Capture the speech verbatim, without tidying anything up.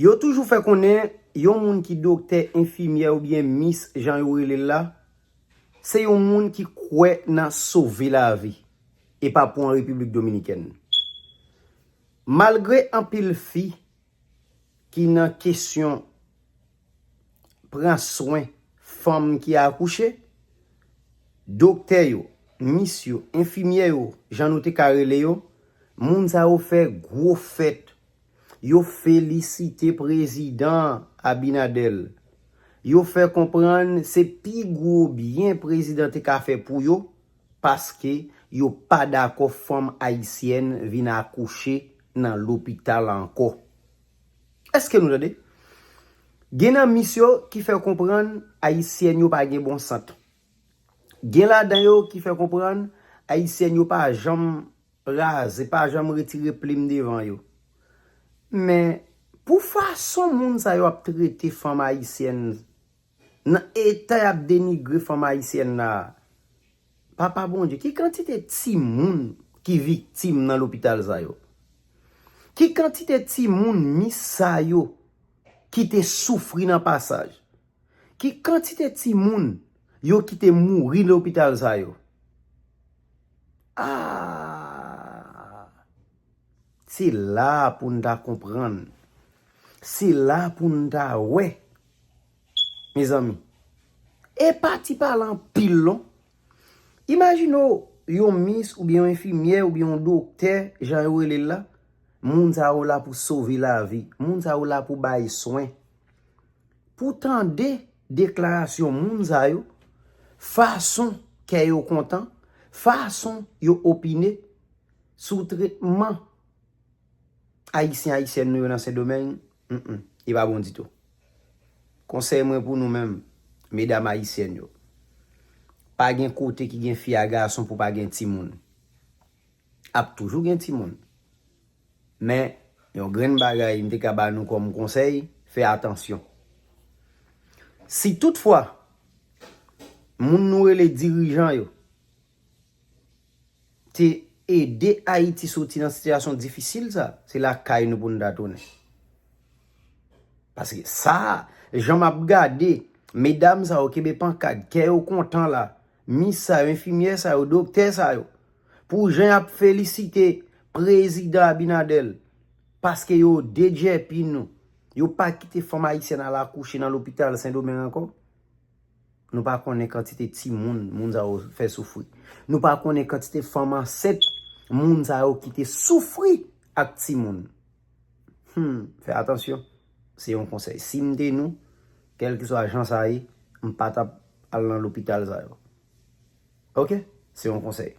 Yo toujou fè konnen yon moun ki doktè, enfimyè oubyen mis, jan yo rele l la, se yon moun ki kwè nan sove lavi, e pa pou an Repiblik Dominikèn. Malgre anpil fi ki nan kesyon pran swen fanm ki akouche, doktè yo, mis yo, enfimyè yo, jan nou te ka rele yo, moun sa yo fè gwo fèt. Yo felisite prezidan Abinader. Yo fè konprann se pi gwo byen prezidan te ka fè pou yo, paske yo pa dakò fanm ayisyèn vin akouche nan lopital ankò. Èske nou tande? Gen nan mis yo ki fè konprann ayisyèn yo pa gen bon sant. Gen ladan yo ki fè konprann ayisyèn yo pa janm raze, pa janm retire plim devan yo. Men, pou fason moun sa yo ap trete fanm ayisyèn, nan eta y ap denigre fanm ayisyèn la, Papa Bondye, ki kantite timoun ki viktim nan lopital sa yo? Ki kantite timoun mis sa yo ki te soufri nan pasaj? Ki kantite timoun yo ki te mouri lopital sa yo? Ah! Se la pou n ta konprann. Se la pou n ta wè. Mezanmi, e pa ti pale anpil non. Imajine w yon mis oubyen yon enfimyè oubyen yon doktè, jan yo rele l la. Moun sa yo la pou sove lavi. Moun sa yo la pou bay swen. Pou tande deklarasyon moun sa yo, fason kè yo kontan, fason yo opine sou tretman Ayisyen, Ayisyèn nou yo nan Sendomeng, mm, mm, li pa bon ditou. Konsèy mwen pou nou menm, medam ayisyèn yo, pa gen kote ki gen fi a gason pou pa gen timoun. Ap toujou gen timoun. Men, yon grenn bagay m te ka ba nou kòm konsèy, fè atansyon. Si toutfwa moun nou rele dirijan yo te ede Ayiti soti nan sitiyasyon difisil sa, se lakay nou pou n ta tounen. Paske sa, jan m ap gade, medam sa yo kenbe pankat, kè yo kontan la, mis sa yo, enfimyè sa yo, doktè sa yo, pou jan y ap felisite prezidan Abinader, paske yo dedjèpi nou, yo pa kite fanm ayisyèn al akouche nan lopital Sendomeng ankò. Nou pa konnen kantite timoun moun sa yo fè soufri. Nou pa konnen kantite fanm ansent moun sa yo kite soufri ak timoun. Hmm, fè atansyon. Se yon konsèy. Si m te nou, kèlkeswa jan sa ye, m pa t ap al nan lopital sa yo. Oke? Se yon konsèy.